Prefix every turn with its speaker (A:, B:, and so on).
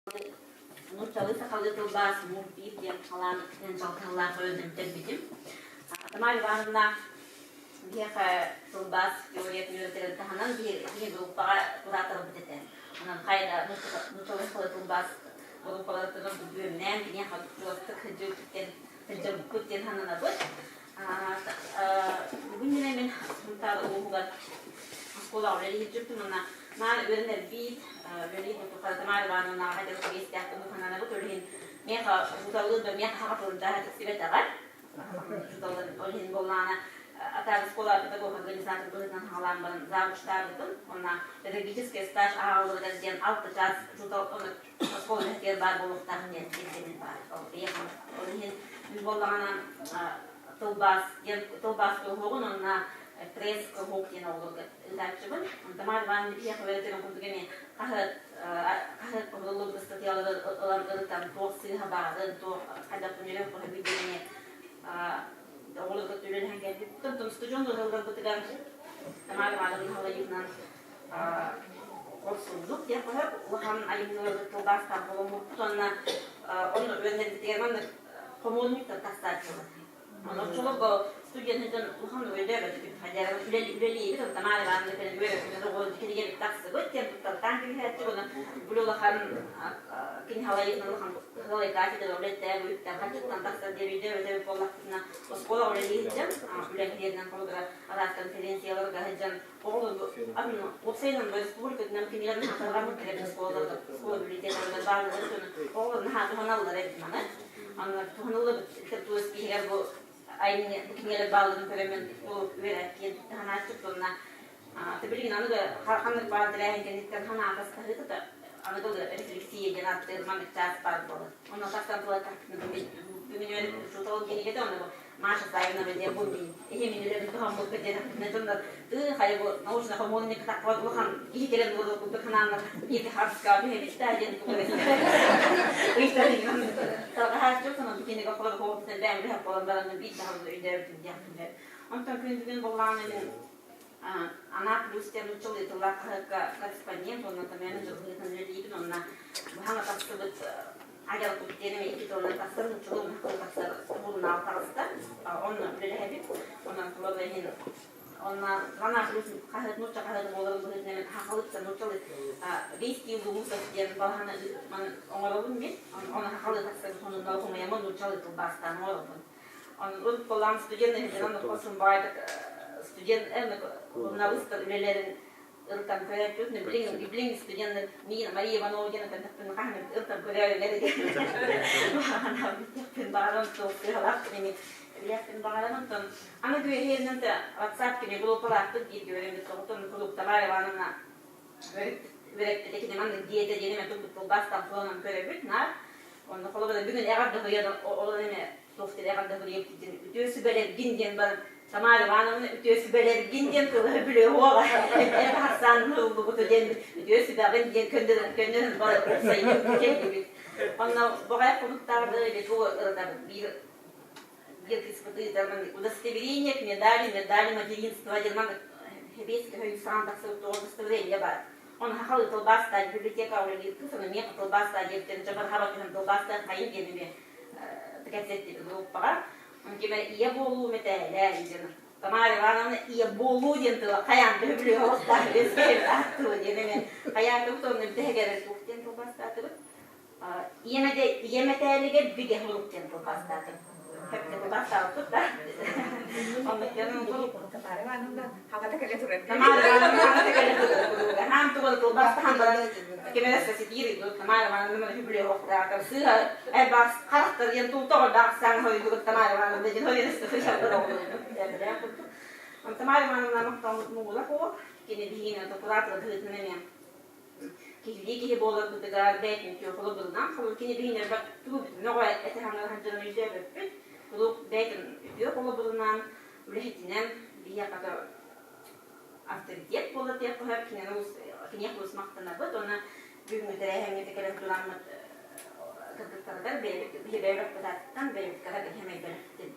A: Нууччалыы-сахалыы тылбаас Мур-биир диэн халаан дьалкыһаллаах өйдөмтөрбүтүм. Тамара Ивановна биһиэхэ тылбаас теориятын үөрэтэрин таһынан биһи группаҕа кураторбыт этэ. Онон хайа да нууччалыы-сахалыы тылбаас группаларыттан бүөмнээн киниэхэ чугастык сылдьыбыппыт диэн сананабыт. Бүгүн мин Сунтаар улууһугар оскуолаҕа үлэлии сылдьыбытым уонна наар үөрэнэрбит, үлэлии курдук Тамара Ивановнаҕа хайдах үгэстээх курдук сананабыт. Ол иһин миэхэ учууталлыыр да миэхэ саха тылын дааһа тиксибэтэҕэ. Учууталлар ол иһин буоллаҕына атаар оскуола педагог организатор быһыытынан хаалаан баран завучтаабытым. Уонна педагогический стаж ааҕыллыбыта диэн алта чаас учуутал оскуола үлэһитигэр баар буолуохтаах диэн ирдэбил баар. Ол иһин мин буоллаҕына тылбаас диэн тылбаас куруһуогун уонна пресс куруһуок диэн оҕолорго ыытааччыбын. Тамара Ивановна биһиэхэ үөрэтэрин курдук эмиэ хаһыат хаһыат оҥоруллубут ыстатыйалары ылан ырытан туох сыыһа баарын, туох хайдах күнүрэх хоһуйбут диэни оҕолорго үлэлэһэн кэлбит. Онтон устудьуон ыалларбытыгар Тамара Ивановна Халаевнан Хорсуннук диэн хоһоон улахан айымньыларга тылбаастаах буолуммуппут уонна онно үөрэнэрбитигэр маннык хомуурунньуктар тахсааччылар. Онон студенттан улахан өйдөөбөтүбүт. Үлэлиибит, Тамара Ивановна кэлэн үөрөппүт, оҕо кинигэбит тахсыбыт диэн туттартаан кэбиһээччи уонна бу улахан кини халайытынан улахан халай кафедра үлэттээх үттэн хаччыттан тахсар диэн өйдөөбөтөбүт буоллахпытына оскуола үлэлии сылдьан үлэһиэринэн холобура араас конференцияларга сылдьан Уопсайынан республикатынан кинилэр наһаа кэлэр оскуолаларга оскуола библиотекаларыгар бааллар оҕолор наһаа туһаналлар эбит маны. Аны туһаныллыбыт литература спиһигэр бу айымньы бу кинилэр баалларын көрөммүн бу үөрэт таһанааччыт уонна билигин аныгы ханнык баар тэрээһин кэнниттэн санаа атастаһыыта аныгы рефлексия диэн ааттыыр маннык чаас баар буолар. Онно тахсан тыла бүгүн үөрэх учуутал кинигэтэ онно Маша Савинова диэн бу мин иһи мин үлэбин туһаммыкка диэн дьоннор тыы хайа бу научно хомуурунньук тахпат улахан киһи кэлэн буолуох курдук санааннар бииргэ харыскаҕа түһэбит да диэн тарҕаһааччы сонун кинигэ холор хоһуттан бэйэм үлэһит буолан баран биир даҕаны өйдөөбүтүм диэхпин Онтон күн бүгүн буоллаҕына мин Анаа плюс диэн нууччалыы тыллаах хаһыакка корреспондент уонна менеджер быһыытынан үлэлиибин уонна быһаҥа тахсыбыт Агентук диэн эмиэ икки тылынан тахсар, нууччалыы уонна тахсар сурунаал таҕыста. Онно үлэлэһэбит. Онон холобура иһин онно Анаа плюс хаһыат нуучча хаһыата буоларын быһыытынан мен хахалыпса нууччалыы Вести Лумусов диэн балаһаны оҥоробун мин. Оны хахалыы тахсар сонуннары хомуйаммын нууччалыы тылбаастаан оҥоробун. Он полам студент иһитинэн хосун баайдык студент журналистар үлэлэрин ырытан көрөөччү билиҥ билиҥ студеннар миин Мария Иванова диэн этэн хаһан ырытан көрөөрүлэр диэн баҕаран туох сыһалаах эми билиэхпин баҕаран онтон аны күөһүнэн WhatsApp кини группалаахпыт бииргэ үөрэммит оҕотон куруук Тамара Ивановна үөрэппитэ кини маннык диэтэ диэн эмэ турбут тылбаастан холонон көрөбүт наар онно холобура бүгүн эҕэрдэ хоруйан ол эмэ туох диэн эҕэрдэ хоруйабыт диэн үтүө сүбэлэргин диэн баран Тамара Ивановна үтүө сүбэлэргин диэн тылы билиэ уола эр хассан ыллыбыта диэн үтүө сүбэҕин диэн көннөрөн көннөрөн бары уопсайын кэллибит онно боҕай хонуктаҕы бу ырытабыт биир биир кыыспытыытар удостоверение к медали медали материнства диэн маннык хэбиэскэ өйүн тахсыбыт тоҕо удостоверение баар оны хахалы тылбаастаа библиотека үлэлиир кыыс ону эмиэ тылбаастаа диэбиттэрин дьабар хаба түһэн тылбаастаан хайын диэн эмиэ кэпсэттибит группаҕа кимэ ийэ буолуу мэтээлэ диэн Тамара Ивановна ийэ буолуу диэн тыла хайаан да бүлүү оҕустаах тылы диэн эмиэ хайаатыбыт онно бүтэһигэр туох диэн тылбаастаатыбыт Ийэ мэтээлигэр бигэ сурук диэн тылбаастаатым. Сөпкө тылбаастаабыппыт да.
B: Тамара Ивановна хаҥата кэлэ турар.
A: Тамара Ивановна хаҥата кэлэ турар. Хаан тугун тылбаастахан баран кимэрэ ситиир Тамара Ивановна хүбле охтаатар сыыһа элбэх харахтар диэн тулта бардаах хойдугут Тамара Ивановна диэн хойдугут Тамара Ивановна махталмыт муҥула хуо кини биһиги куратор быһыытынан эмиэ киһилии киһи буоларбытыгар бэйэтин үтүө холобурунан холобур кини биһиги элбэх тугу мөҕө этэ хаҥыра сылдьарын өйдөөбөппүт куруук бэйэтин үтүө холобурунан үлэһитинэн биһиэхэ авторитет буолар диэххэ сөп кинини киниэхэ олус махтанабыт уонна бүгүҥҥү тэрээһиҥҥэ кэлэн тураммыт кыргыттарыгар бэйэбит биһи бэйэбит бэйэбит кыра биһи бэлэхтин